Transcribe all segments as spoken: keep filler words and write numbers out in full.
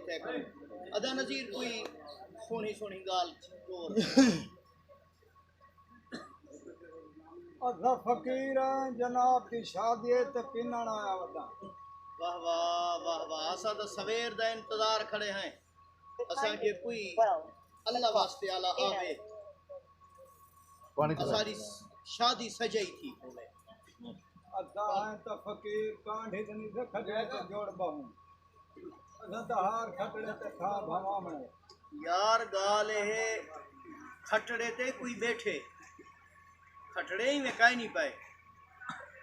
ادا نذیر کوئی سوہݨی سوہݨی ڳالھ چور۔ اساں فقیر ہیں، جناب دی شادی ہے تے پنݨ آیا ودا۔ واہ واہ، واہ واہ، اساں تاں سویر دا انتظار کھڑے ہیں۔ اساں کے کوئی اللہ واسطے آلا آوے۔ پاݨی پلا۔ اساݙی شادی سجائی تھی ہووے۔ اساں ہیں تاں فقیر، کانڈھ اتنی سے کھجڑے تے جوڑ ٻہوں۔ اساں تاں ہار کھٹڑے تے کھا بھواوݨے۔ یار، ڳالھ اے ہے، کھٹڑے تے کوئی ٻیٹھے، کھٹڑے ہی میں کائے نہیں پائے،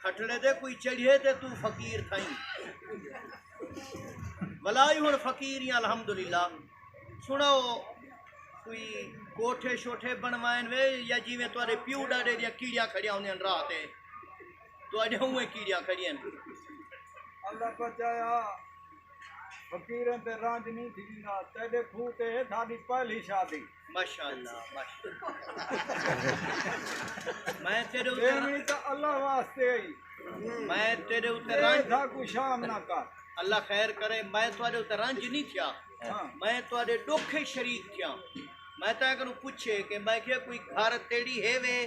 کھٹڑے تے کوئی چڑھے تے توں فقیر تھائیں۔ ولا ہی ہݨ فقیر ہی الحمدللہ۔ سݨاؤ، کوئی کوٹھے شوٹھے بݨوائن وے یا جیویں تہاݙے پیو ݙاݙے دیاں کیڑیاں کھڑیاں ہوندیاں راہ تے، تہاݙے اونویں کیڑیاں کھڑیاں ہن۔ اللہ بچایا، فقیریں تے رنج نہیں تھیندا۔ تیݙے کھوہ تے ہے ساݙی پہلی شادی۔ ماشاءاللہ، ماشاءاللہ۔ میں تیݙے اتے، ݙیوݨی تاں اللہ واسطے ہئی۔ میں تیݙے اتے اے رنج، ساکوں شام نہ کر۔ اللہ خیر کرے، میں تہاݙے اتے رنج نہیں تھیا۔ ہاں۔ میں تہاݙے ݙکھ شریک تھیا۔ میں تاں کنوں پچھے کہ میں کیا کوئی گھر تیݙی ہے وے؟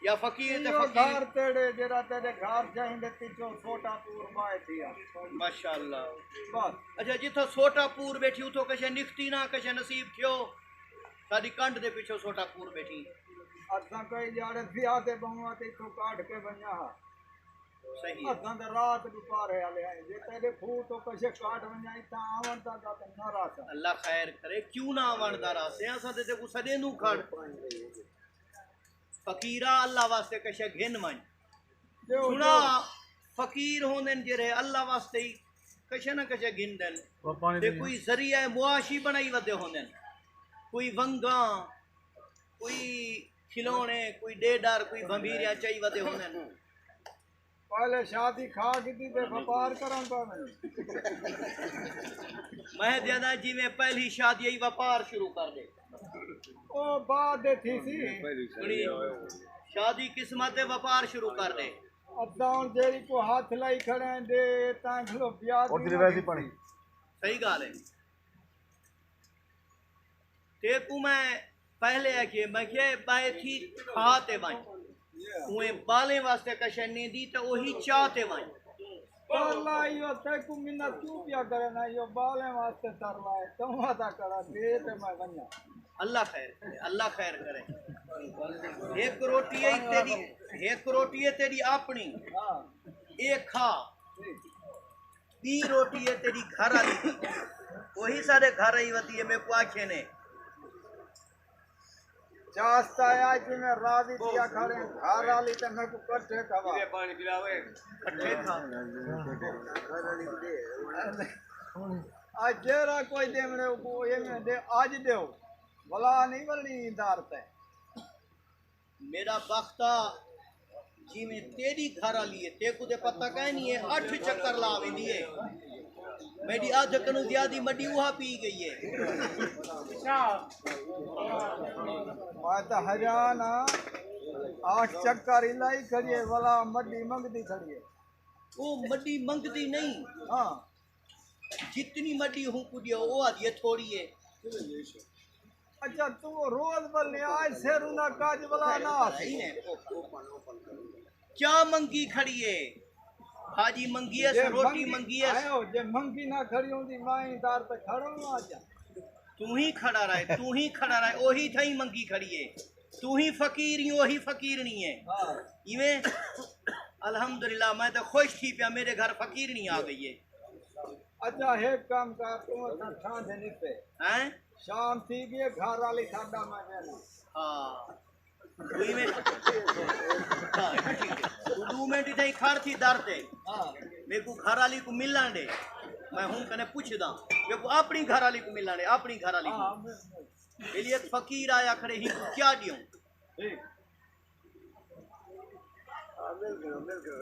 یا فقیر تے ایہو فقیر۔ گھر تیݙے، جیڑھا تیݙے گھر چاہیں دے پچھوں سوٹا پور ٻائے تھیا۔ ماشاءاللہ۔ بس۔ اچھا، جتھاں سوٹا پور ٻیٹھی، اتھوں کشے نکھتی نہ، کشے نصیب تھیو۔ ساݙی کنڈ دے پچھوں سوٹا پور ٻیٹھی۔ اساں کئی جاڑے سیاہ تے ٻہوں تے اتھوں کاٹ کے ونڄا ہا۔ صحیح ہے۔ اساں تے رات ݙوپارے آلے آئے۔ جے تیݙے پھو تو کشے کاٹ ونڄا، اتھاں آوݨ دا تے نہ راہساں۔ اللہ خیر کرے، کیوں نہ آوݨ دا راہسیں؟ اساں تے تیکوں سݙیندوں کھڑ۔ فقیرا، اللہ واسطے کشے گھن ونڄ۔ ٻیو سݨا، ٻیو۔ فقیر ہوندن جیڑھے اللہ واسطے ہی کشے نہ کشے گھندن۔ وہ پاݨی تے دے۔ کوئی ذریعہ معاشی بݨائی ودے ہوندن۔ کوئی ونگاں، کوئی کھلونے، کوئی ݙیݙر، کوئی بھنبھیریاں چائی ودے ہوندن۔ پہلے شادی کھا گھدی تے وپار کرݨ پاوے۔ میں دیاں جیویں پہلی شادی ہئی، وپار شروع کر ݙے۔ او بعد دے تھیسی۔ سݨی، شادی قسمت ہے، وپار شروع کر ݙے۔ اساں ہݨ جیڑھی کوں ہتھ لائی کھڑے ہیں، ݙے تاں کھلو بیاہ دی ویسی پاݨی۔ صحیح ڳالھ ہے۔ تیکوں میں پہلے آکھیے، میں کہے ٻائے تھی کھا تے ونڄ۔ اوئیں ٻالیں واسطے کشے نیندی تے اوہی چا تے ونڄ۔ اللہ، ایہو تیکوں منت کیوں پیا کرے نا، ایہو ٻالیں واسطے تر لائے، توں ادا کرا دے تے میں ونڄاں۔ اللہ خیر کرے، اللہ خیر کرے۔ ہک روٹی ہے تیݙی، ہک روٹی ہے تیݙی اپݨی، ہاں۔ اے کھا۔ ٻی روٹی ہے تیݙی گھر آلی دی، اوہی ساݙے گھر آئی ودی ہے، میکوں آکھے نے۔ چاست آیا جی میں راضی کیا کھڑے، گھر آلی تے میکوں کٹھے کھوا۔ پانی پلاوے۔ کٹھے کھا۔ اڄ جیڑھا کوئی ݙیوݨے، او ایویں ݙے، اڄ ݙیو۔ ولا نہیں ولݨی دار تے۔ میݙا بخت آ، جیویں تیݙی گھر آلی ہے، تیکوں تے پتہ کائنی ہے، اٹھ چکر لا ویندی ہے۔ میݙی ادھ کنوں زیادہ مڈی اوہا پی ڳئی ہے۔ میں تاں حیران ہاں، اٹھ چکر ہی لائی کھڑی ہے، ولا مڈی منگدی کھڑی ہے۔ او مڈی منگدی نہیں۔ ہاں۔ جتنی مڈی ہوں کوں ݙیو، او آہدی ہے تھوڑی ہے۔ اچھا، توں روز بلے آئے سر انہاں کاج بلا نہ آسی۔ کیا منگی کھڑی ہے؟ بھاجی منگی ہے، جے روٹی منگی، منگی ہے۔ آئے ہو، جے منگی نہ کھڑی ہوندی، میں ہی دار تے کھڑا ہوں آ جا۔ توں ہی کھڑا رہے، توں ہی کھڑا رہے، اوہی تھئی منگی کھڑی ہے۔ توں ہی فقیر ہی، اوہی فقیرنی ہے۔ ہاں۔ ایویں؟ الحمدللہ، میں تے خوش تھی پیا، میرے گھر فقیرنی آ ڳئی ہے۔ اچھا، ہک کم کر، توں اتھاں ٹھاندے نکتے۔ ہیں؟ شام تھی ڳئی، گھر آلی ساݙا میں ویلھا۔ ہاں۔ ݙو منٹ۔ ہاں، ٹھیک ہے۔ توں ݙو منٹ اتھاں ہی کھڑ تھی در تے۔ ہاں۔ میکوں گھر آلی کوں ملݨ ݙے۔ میں ہوں کنے پچھداں۔ میکوں اپݨی گھر آلی کوں ملݨ ݙے، اپݨی گھر آلی کوں۔ ہاں، بلکل۔ ویلے ہک فقیر آیا کھڑے، ہی کوں کیا ݙیوں؟ ٹھیک۔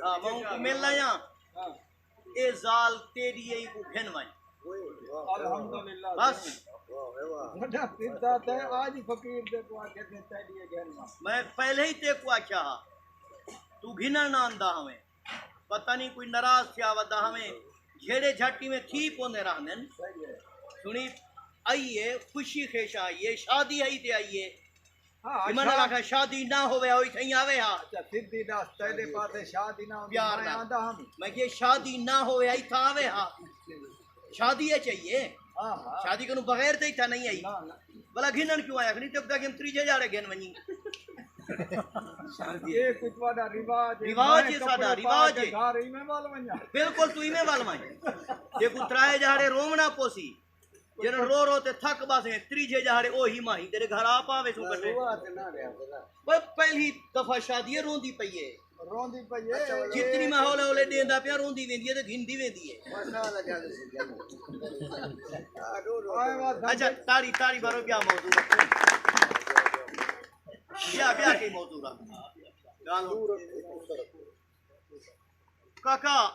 ہاں، میں اوں کوں مل آیا۔ ہاں۔ اے ذال تیݙی ہے، اینکوں گھن ونڄ۔ الحمدللہ۔ بس۔ وݙا پتا تے آج فقیر دے کوں آکھے تے تیݙی ہے گھن ونڄ۔ میں پہلے ہی تیکوں آکھیا ہا، توں گھنݨ نہ آندا ہاویں۔ پتہ نہیں کوئی ناراض تھیا ودا ہاویں۔ جھیڑے جھٹ ایویں تھی پوندے رہندن۔ صحیح ہے۔ سنی آئی ہے، خوشی خیشاں آئی ہے، شادی آئی تے آئی ہے۔ ہاں، ایمان اللہ شاد- آکھا شادی نہ ہووے ہا، او اتھائیں آوے ہا۔ اچھا، سدھی دس، تیرے پاسے شادی نہ ہوندی، پیار میں نال۔ آندا ہم۔ میں کہ شادی نہ ہووے ہا، اتھاں آوے ہا۔ شادی ہے چاہیے۔ ہاں، ہاں۔ شادی کنوں بغیر تے اتھاں نہیں آئی۔ نہ، نہ۔ بھلا گھنن کیوں آیا؟ آکھنی ٹپ دا گھن تریجھے جاڑے گھن ونجی۔ اے کوئی تہاݙا رواج ہے؟ رواج ہے ساݙا، رواج ہے۔ گھر ایویں ول ونڄاں۔ بالکل، توں ایویں ول ونڄ۔ جے کوئی ترائے جاڑے رووݨا پوسی۔ جݙݨ رو رو تے تھک ٻہسیں، تریجھے ڄہاڑے اوہی ماہی تیݙے گھر آپ آوے سوں کٹے۔ اوئے پہلی دفعہ شادی ہے، روندی پئی ہے۔ روندی پئی ہے۔ جتنی میں ہولے ہولے ݙیندا پیاں، روندی ویندی ہے تے گھندی ویندی ہے۔ اچھا، تاڑی، تاڑی مارو، ٻیا موضوع رکھو۔ ٻیا، ٻیا کئی موضوع رکھ۔ ڳالھ ہݨ۔ کاکا،